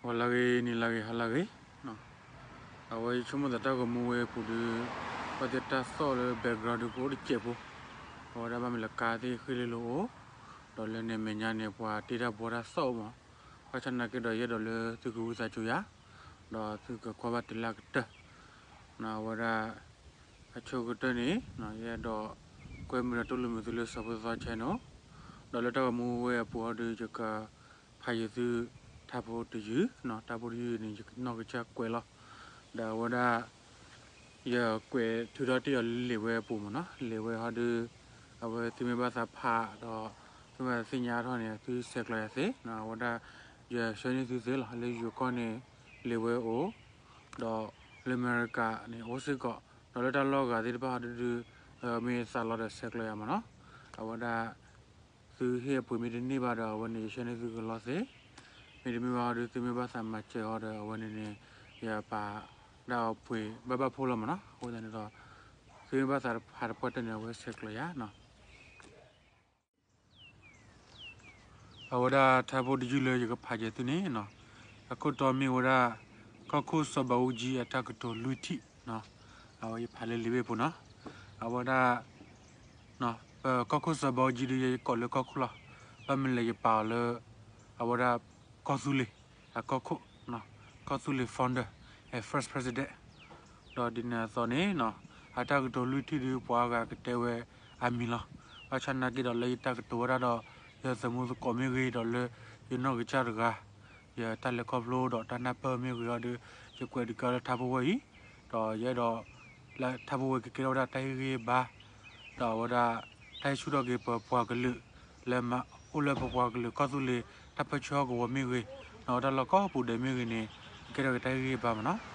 ဂီၤလၢဂ့ၤ နံၤလၢဂ့ၤ ဟါလၢဂ့ၤ, အဝဲယဆိကမိၣ်သးတၢ်ဂီၤမူဝဲအပူၤဒီး ဘၣ်သ့ၣ်တၢ်သီၣ်လၢ background ဒီးကအိၣ်တစဲးဖိ, အဝဲဒၣ်ဘၣ်မ့ၢ်လၢကါသ့ၣ်ဃ့လ့လိၤအိၣ်, ဒီးလၢန့ၣ်အမဲာ်ညါန့ၣ် ပှၤတ့တၢ်ဘှီတၢ်သီၣ်အိၣ်မး, ဘၣ်ဆၣ်နာ်က့ဒီးယအဲၣ်ဒိးလၢသုကဝံသးစူၤယၤ, ဒီးသုကကွၢ်ဘၣ်တုၤလၢအကတၢၢ်, အဝဲဒၣ် အဆိကတၢၢ်န့ၣ် ယအဲၣ်ဒိးကွဲမုာ်ဒီးတူၢ်လိာ်မုာ်သုလၢစီၤဖိသီ channel, ဒီးလၢတၢ်ဂီၤမူဝဲအပူၤအီၤဒီး ယကဖးယုာ်သု ထါဖိတယုၢ်, ထါဖိတယုၢ်န့ၣ် ယကနီၢ်ကစၢ်ကွဲးလီၤ, ဒီးအဝဲဒၣ် ယကွဲးထုးထီၣ်တ့ၢ်အီၤလၢလံာ်ဝဲအပူၤမးနီၤ, လံာ်ဝဲဟီဒီး အဝဲသုမ့ၢ်ဘၣ်သးဖးဒီး သုမ့ၢ်သ့ၣ်ညါထီၣ်န့ၣ် သုဆဲးကျိးယၤသ့, အဝဲဒၣ် ယဆှၢန့ၢ်သုသ့လီၤ, လၢယိၤကီၢ်န့ၣ် လံာ်ဝဲအိၣ်, ဒီးလၢအမဲရကၤန့ၣ်အိၣ်စ့ၢ်ကီး, ဒီးလၢတၢ်လီၢ်ဂၤသ့ၣ်တဖၣ်ဟီဒုဒု မ့ၢ်သးလီၤဒီးဆဲးကျိးယၤမးနီၤ, အဝဲဒၣ် သုဟ့ၣ်အပှ့ၤမ့ၢ်တန့ၢ်ဘၣ်ဒီး အဝဲန့ၣ်ယဆှၢန့ၢ်သုကလီသ့, မ့တမ့ၢ်ဘၣ်ဟီဒု သုမ့ၢ်ဘၣ်သးမၤစၢၤဟီဒီး အဝဲန့ၣ်န့ၣ် ယပာ်ဒၣ်အီၤပှ့ၤဘၣ်ဘၣ်ဖိလီၤမးနီၤ, အဃိသတးန့ၣ်ဒီး သုမ့ၢ်ဘၣ်သးဖးတပှၢ်တၢၢ်န့ၣ် အဝဲဆဲးကျိးယၤနီၤ. အဝဲဒၣ်ထါဖိတယုၢ်လၢယကဖးယဲၤသုန့ၣ်နီၤ, အခိၣ်တီမ့ၢ်ဝဲဒၣ် ကီၢ်ခိၣ်စီၤဘးအူကၠံအတၢ်ကတိၤလွံၢ်ထံၣ်နီၤ, အဝဲယဖးလၢလံာ်ဘ့ၣ်ပူၤနီၤ, အဝဲဒၣ် ပကီၢ်ခိၣ်စီၤဘးအူကၠံဒုးယဲယကိးလၢကီၢ်ခိၣ်လီၤ, ဘၣ်မနုၤလဲၣ်ယပာ်အီၤလၢ အဝဲဒၣ် ကီၢ်သူလ့ၤ အကီၢ်ခိၣ်, ကီၢ်သူလ့ၤ founder and first president, ဒီးဒ်န့ၣ်အသိးန့ၣ် အတၢ်ကတိၤလွံၢ်ထံၣ်ဒုးပှၤအါဂၤကတဲဝဲအမံၤလီၤ, ဘၣ်ဆၣ်နာ်က့ဒီးလၢယတၢ်ကတိၤဝဲဒၣ်ဒီး ယသမူသကိးမ့ၢ်ဂ့ၤဒီးလၢ ယနီၢ်ကစၢ်တဂၤ ယတၢ်လဲၤခီဖျိဒီးတၢ်နၢ်ပၢၢ်မ့ၢ်ဂ့ၤအီၤဒီး ယကွဲးဒုးကဲလၢထါဖိဝဲအံၤ, ဒီးယအဲၣ်ဒိး လၢထါဖိဝဲကကဲထီၣ်ဝဲဒၣ်တၢ်ဟ့ၣ်ဂံၢ်ဟ့ၣ်ဘါ, ဒီးအဝဲဒၣ် တၢ်ဟ့ၣ်ဆူၣ်ထီၣ်က့ၤပပှၤကလုာ် လၢမၤအိၣ်လၢပပှၤကလုာ်ကီၢ်သူလ့ၤ တၢ်ပၢဆှၢဟီၣ်ကဝီၤမ့ၢ်ဂ့ၤ, ဒီးတၢ်လီၢ်ကိးပူၤဒဲးမ့ၢ်ဂ့ၤန့ၣ် ကကဲထီၣ်က့ၤတၢ်ဟ့ၣ်ဂံၢ်ဟ့ၣ်ဘါမးနီၤ.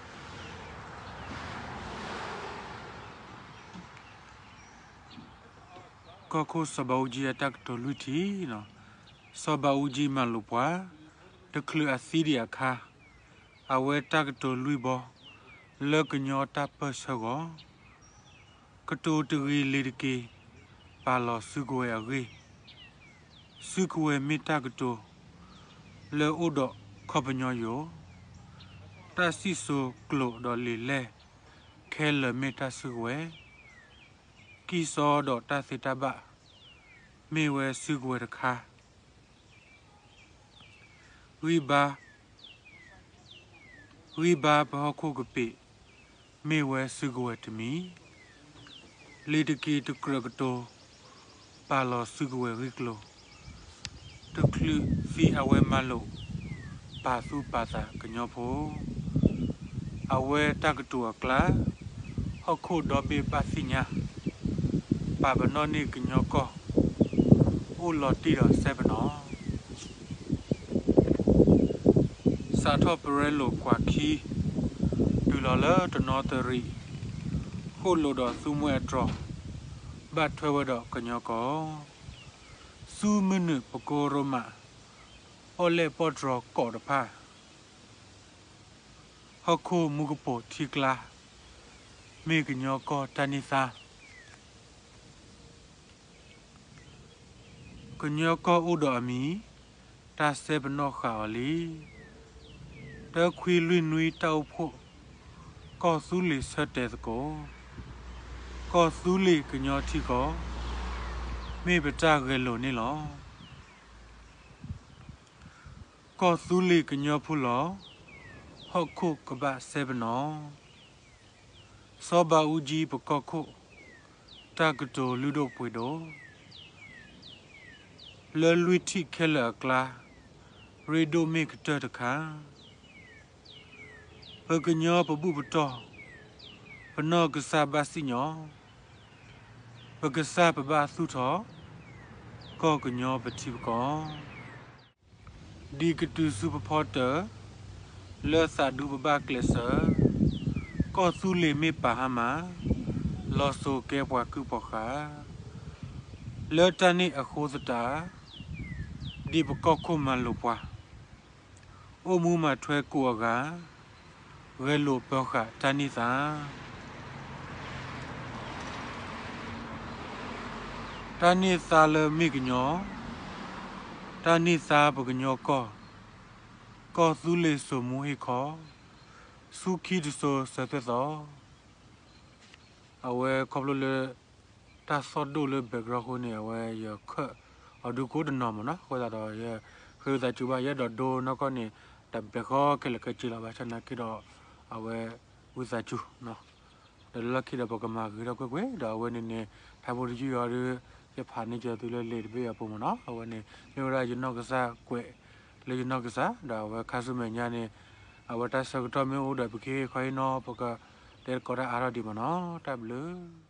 ကီၢ်ခိၣ်စီၤဘးအူကၠံအတၢ်ကတိၤလွံၢ်ထံၣ်, စီၤဘးအူကၠံမၤလိာ်ပှၤ, တချုးအသံဒံးအခါ, အဝဲတၢ်ကတိၤလွံၢ်ဘီ, လၢကညီတၢ်ပၢဆှၢဂီၢ်, ကတိၤတဂ့ၤလ့ၤတက့ၤ, ပာ်လီၤစုကဝဲၤအဂ့ၢ်, စုကဝဲၤမ့ၢ်တၢ်ကတိၤ လၢအိၣ်ဒီးခီပညီယိာ်, တၢ်စံၣ်စိၤကျိာ်ဒီးလံာ်လဲၢ် ခဲလၢာ်မ့ၢ်တၢ်စုကဝဲၤ, ကံၢ်စီဒီးတၢ်သ့တၢ်ဘၣ် မ့ၢ်ဝဲစုကဝဲၤတခါ, ဂံၢ်ဘါ ဂံၢ်ဘါပဟီၣ်ခိၣ်ကပ့ၤ မ့ၢ်ဝဲစုကဝဲၤတမံၤ, လ့ၤတက့ၤတကြၢးကတိၤ ပာ်လီၤစုကဝဲၤဂ့ၢ်ကျိၤ, တချုးသံအဝဲမၤလိာ် ပာ်သူၣ်ပာ်သးကညီဖိ, အဝဲတၢ်ကတိၤအကျါ ဟီၣ်ခိၣ်ဒီဘ့ၣ်ဘၣ်သ့ၣ်ညါ, ပာ်ပနီၣ်န့ၢ်ကညီကီၢ် အိၣ်လီၤတံၢ်ဒီးစဲပနီၣ်, စးထီၣ်ပရဲလိာ်ကွၢ်ခံ တုၤလီၤလၢတနီသရံၣ်, ဃိၣ်လိာ်ဒီးသူမှဲအတြီၤ ဘၣ်ထွဲဝဲဒီးကညီကီၢ်, ဆူမုၢ်နုာ်ပကိရိမး ပီၣ်လဲၣ်ပီၣ်တြီၤကိးတဖၣ်, ဟီၣ်ခိၣ်မူကပိာ်ထံကျါ မ့ၢ်ကညီကီၢ်တၢ်န့ၢ်သါ ကညီကီၢ်အိၣ်ဒီးအမံၤ, တၢ်စဲပနီၣ်ဃာ်အီၤလံ. တခွံလွံၢ်နွံတၢ်အိၣ်ဖှိၣ်, ကီၢ်သူလ့ၤဆၢတဲာ်သကိး, ကီၢ်သူလ့ၤကညီထံကီၢ်, မ့ၢ်ပတၢ်ဂဲၤလိာ်န့ၣ်လီၤ. ကီၢ်သူလ့ၤကညီဖိလီၤ, ဟီၣ်ခိၣ်ကဘၣ်စဲပနီၣ်. စီၤဘးအူကၠံပကီၢ်ခိၣ်, တၢ်ကတိၤလုၢ်ဒိၣ်ပှ့ၤဒိၣ်, လၢလွံၢ်ထံၣ်ခဲလၢာ်အကျါ, ရ့ဒိၣ်မ့ၢ်ကတၢၢ်တခါ, ပကညီပဘူၣ်ပတီၢ်, ပနီၢ်ကစၢ်ဘၣ်စံၣ်ညီၣ်, ပကစၢ်ပဘၣ်သူၣ်ထီၣ်, ကီၢ်ကညီပထံပကီၢ် ဒ်ကတုၤဆူပဖီတၢၣ်, လၢသးဒူပဘၣ်ကျဲးစၢး, ကီၢ်သူလ့ၤမ့ၢ်ပာ်ဟါမၢ်, လီၤစိၤကဲပှၤကုၢ်ပှၤဃၢ်, လၢတၢ်န့ၣ်အဃိသတး, ဒ်ပကီၢ်ခိၣ်မၤလိာ်ပှၤ, အိၣ်မူမၤထွဲကိးအဂၤ, ဂဲၤလိာ်ပၢၤဃာ်တၢ်န့ၢ်သါ တၢ်န့ၢ်သါလၢမ့ၢ်ကညီ, တၢ်န့ၢ်သါပကညီကီၢ်, က ကီၢ်သူလ့ၤစိာ်မူဟ့ၣ်ခီ, ဆူခံတစိၤစၢၤသွဲၣ်သီ, အဝဲခီဖျိလၢ တၢ်သီၣ်ဒိၣ်လၢ background အဃိန့ၣ် အဝဲယခၢၣ်အီၤဒုးကိးတနီၤမ့ၢ်နီၤ, အဃိသတးဒီး ယဃ့ဝံသးစူၤဘၣ် ယအဲၣ်ဒိးဒိနီၢ်ကီၢ်န့ၣ် တဘဲဃီခဲလၢာ်ခဲဆ့လီၤ ဘၣ်ဆၣ်နာ်က့ဒီး အဝဲဝံသးစူၤ ဒီးလၢလီၢ်ခံဒီးပကမၤဂ့ၤထီၣ်ကွ့ၢ်ကွ့ၢ် ဒီးအဝဲန့ၣ်န့ၣ် ထါဖိတယုၢ်အံၤဒီး ယဖးန့ၢ်က့ၤသုလၢလံာ်တဘ့ၣ်အပူၤမ့ၢ်နီၤ, အဝဲန့ၣ် မ့ၢ်ဝဲဒၣ်ယနီၢ်ကစၢ်ကွဲး လၢယနီၢ်ကစၢ် ဒီးအဝဲခါဆူမဲာ်ညါန့ၣ် အဝဲတၢ်ဆၢကတီၢ်မ့ၢ်အိၣ်ဒီးပကဟ့ၣ်ခီဟ့ၣ်နီၤ ပကတဲသကိးတၢ်အါထီၣ်ဒံးမ့ၢ်နီၤ, တၢ်ဘျုး